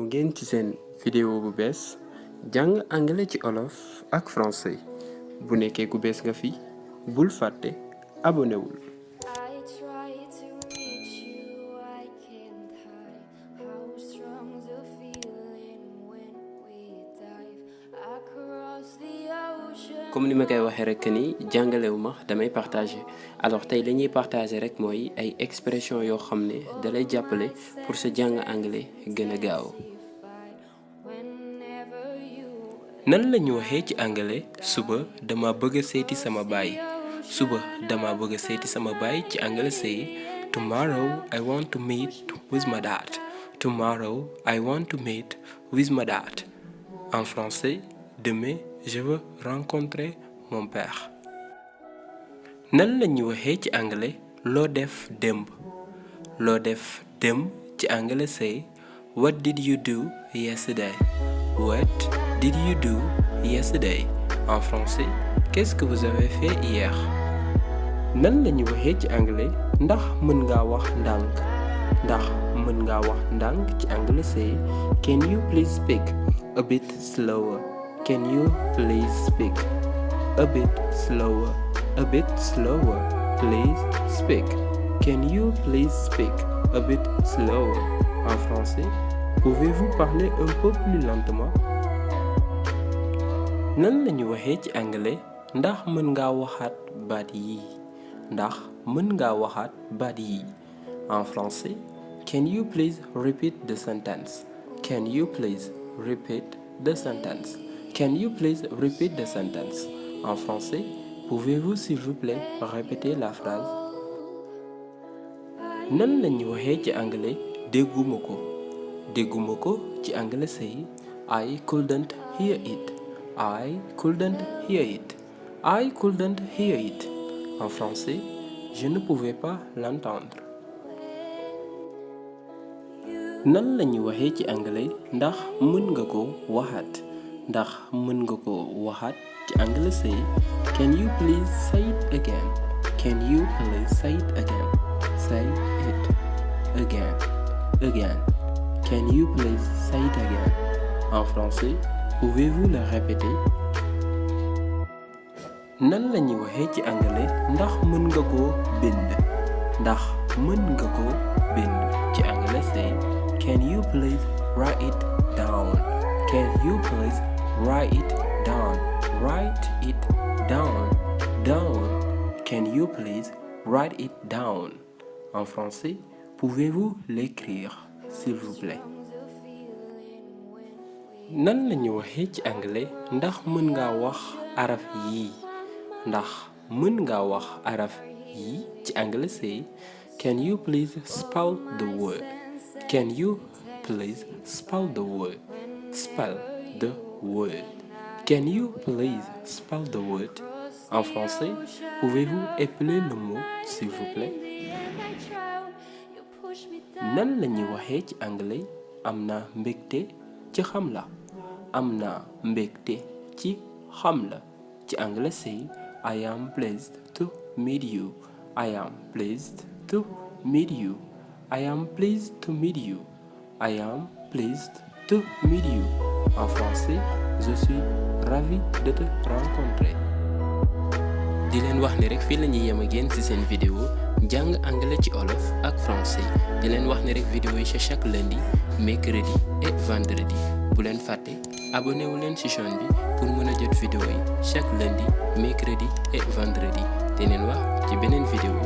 ngeen ci seen vidéo bu bees jàng anglais ci olof ak français bu nekkee ku bees nga fi bul fàtte abonné wul. comme ni ma koy waxee rek ni jàngalewu ma damay partager alors tey lañuy partager rek mooy ay expression yoo xam ne dalay jàppale pour sa jàng anglais gën a gaaw. nan lañu waxee ci anglais suba dama bëgg a seeti sama baay suba dama bëgg a seeti sama baay ci anglais c'est tomorrow I want to meet with my dad. Tomorrow I want to meet with my dad. En français, demain je veux rencontrer mon père. nan lañu waxee ci anglais loo def démb loo def démb ci anglais c'est what did you do yesterday. What did you do yesterday? En français, qu'est-ce que vous avez fait hier? nan lañu waxee ci anglais ndax mën nga wax ndànk ndax mën nga wax ndànk ci anglais c'est can you please speak a bit slower. Can you please speak a bit slower? A bit slower, please speak. Can you please speak a bit slower? En français, pouvez-vous parler un peu plus lentement? nan lañu waxee ci anglais ndax mën nga waxaat baat yi ndax mën nga waxaat baat yi en français, can you please repeat the sentence? Can you please repeat the sentence? Can you please repeat the sentence? En français, pouvez-vous s'il vous plaît répéter la phrase? nan lañu waxee ci anglais dégguma ko ci anglais c'est I couldn't hear it. I couldn't hear it. I couldn't hear it. En français, je ne pouvais pas l'entendre. nan lañu waxee ci anglais ndax mën nga ko waxaat ndax mën nga ko waxaat ci anglais c'est can you please say it again. Can you please say it again. Say it again. Can you please say it again. En français, pouvez-vous le répéter? nan lañuy waxee ci anglais ndax mën nga ko bind ndax mën nga ko bind ci anglais c'est can you please write it down. Can you please write it down. Write it down. Can you please write it down. En français, pouvez-vous l'écrire s'il vous plaît? nan lañu waxee ci anglais ndax mën nga wax araf yi ndax mën nga wax araf yi ci anglais c'est can you please spell the word. Can you please spell the word. Spell the word. Can you please spell the word. En français, pouvez-vous épeler le mot s'il vous plaît? nan lañuy waxee ci anglais am na mbégte ci xam la. am na mbégte ci xam la ci anglais c'est I am pleased to meet you. I am pleased to meet you. I am pleased to meet you. I am pleased to meet you. En français, je suis ravi de te rencontrer. di leen wax ne rek fii la ñuy yem ak yéen ci seen vidéo jàng anglais ci olof ak français di leen wax ne rek vidéo yi c'est chaque lundi mercredi et vendredi bu leen fàtte abonné wu leen ci chaîne bi pour mën a jot vidéo yi chaque lundi mercredi et vendredi di leen wax ci beneen vidéo